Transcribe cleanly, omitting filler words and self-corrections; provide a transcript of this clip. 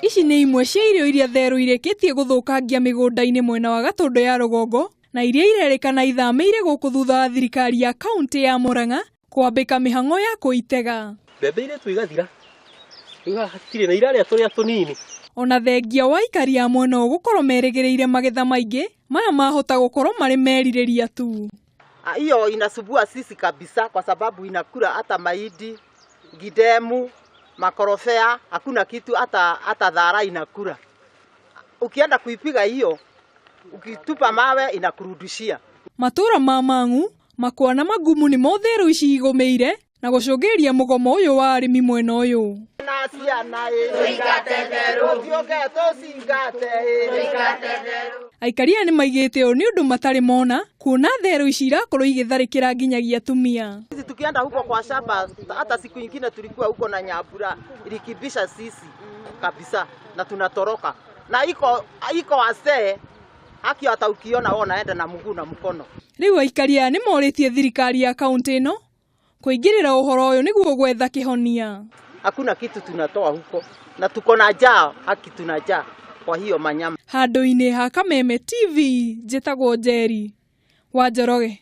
Ici nĩ imwe cia irio iria therũ irĩkĩtie gũthũkangia mĩgũnda-inĩ mwena wa Gatũndũ ya rũgongo na iria irerĩkana ithamĩire gũkũ thutha wa thirikari ya kaunti ya Murang'a kwambĩka mĩhang'o ya kũitega. Mbembe iretwo igathira, rĩu haha hatirĩ na irarĩa tũrĩa tũnini. Ona thengia wa aikari a mwena ũyũ gũkorwo merĩgĩrĩire magetha maingĩ, maya mahota gũkorwo marĩ merirĩria tu. Hiyo inasumbua sisi kabisa kwa sababu inakula hata mahindi, ngidemu, makorofea, hakuna kitu hata thara inakula. Ukienda kuipiga hiyo, ukitupa mawe inakurudishia. Matũra ma Mang'u, Makwa na Magumu nĩmo therũ ici igũmĩire na gũcũngĩrĩria mũgomo ũyũ wa arĩmi mwena ũyũ. Na ciana ĩ, tũthiũke tũcingate ĩ. Aikari aya nĩmaigĩte ũũ nĩ ũndũ matarĩ mona kuona therũ ici irakorwo igĩtharĩkĩra nginyagia atumia. Sisi tukienda huko kwa shamba, hata siku ingine tulikuwa huko na nyambura ilikimbisha sisi kabisa na tunatoroka. Na iko wasee haki hata ukiona wao naenda na mguu na mkono. Rĩu aikari aya nĩmorĩtie thirikari ya kaunti ĩno kũingĩrĩra ũhoro ũyũ nĩguo gwetha kĩhonia. Hakuna kitu tunatoa huko na tuko na njaa, haki tuna njaa kwa hiyo manyama. Handũ-inĩ ha Kameme TV njĩtagwo Njeri wa Njoroge.